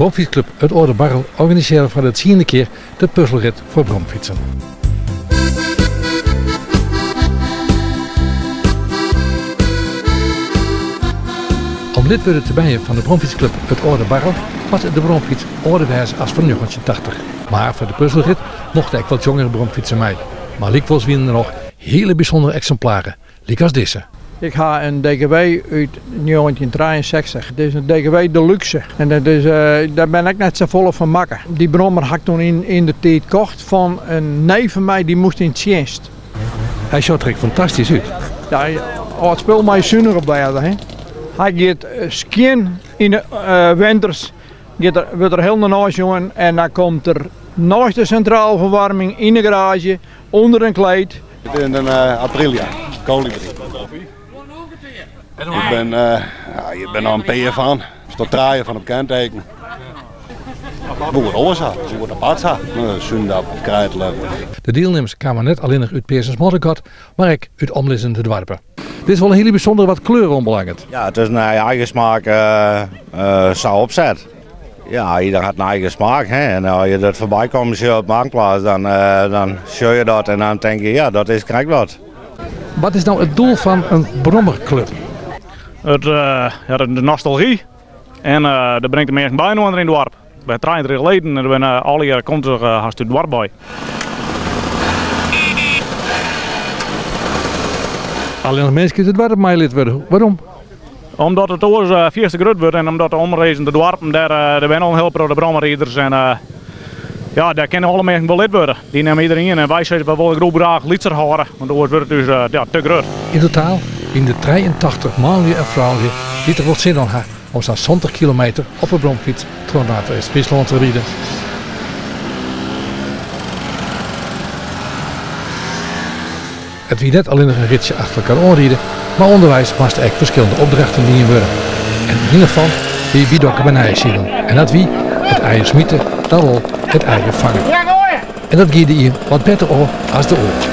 Bromfytsklup It Alde Barrel organisearre foar de tsiende kear de puzelrit foar bromfytsen. Om lid wurde te meien fan de bromfytsklup It Alde Barrel moat de bromfyts âlder wêze as fan 1980. Mar foar de puzelrit mochten ek wat jongere bromfytsen mei. Mar lykwols wiene der noch hiele bysûndere eksimplaren, lykas dizze. Ik ha in DKW út 1963. Dit is in DKW Deluxe. En dat is, dêr bin ik net safolle fan makke. Dy brommer ha ik toen yn de tiid kocht fan in neef fan my, dy moast yn tsjinst. Hy sjocht der ek fantastysk út. Ja, âld spul mei sunich op wêze. Hè. Hy giet skjin yn de winters, giet er, wurdt er hielendal neisjoen en dan komt er neist de sintrale ferwaarming yn de garaazje ûnder in kleed. Dit is in Aprilia, Colibri. Ik ben, ja, ik ben al in pear fan. Er staat trije fan op kenteken. Boer oars ha, boer apart ha. Zündapp of Kreidler. De dielnimmers kamen net allinnich út Peazens-Moddergat, mar ek út omlizzende doarpen. Dit is wol in hiele bysûndere wat kleur oanbelanget. Ja, it is nei eigen smaak sa opset. Ja, ieder hat in eigen smaak. Hè? En as je dat foarby kommen sjogge op Marktplaats, dan, dan sjoch je dat en dan tink je, ja, dat is krekt wat. Wat is no it doel fan in brommerklup? It, ja, de nostalgy en dat bringt de minsken byinoar yn it doarp. By 33 leden en der binne allegearre komt der hast út it doarp by. Allinnich minsken út it doarp meie lid wurde. Wêrom? Omdat it oars fierste grut wurdt en omdat de omlizzende doarpen dêr, dêr binne al in hiel protte brommerriders en ja, dêr kinne alle minsken wol lid wurde. Dy nimme iderien en wy sizze wy wolle de groep graach lytser hâlde, want oars wurdt it ús ja, te grut. Yn totaal wiene der 83 manlju en froulju dy't der wol sin oan ha om sa'n 70 kilometer op 'e bromfyts troch Noardeast-Fryslân te riden. It wie net allinnich in ritsje achter elkoar oanride, mar ûnderweis moasten ek ferskillende opdrachten dien wurde. En ien derfan wie by Dokkum en Nijesilen en dat wie it eier smite, dan wol it eier fange. En dat gie de ien wat better ôf as de oar.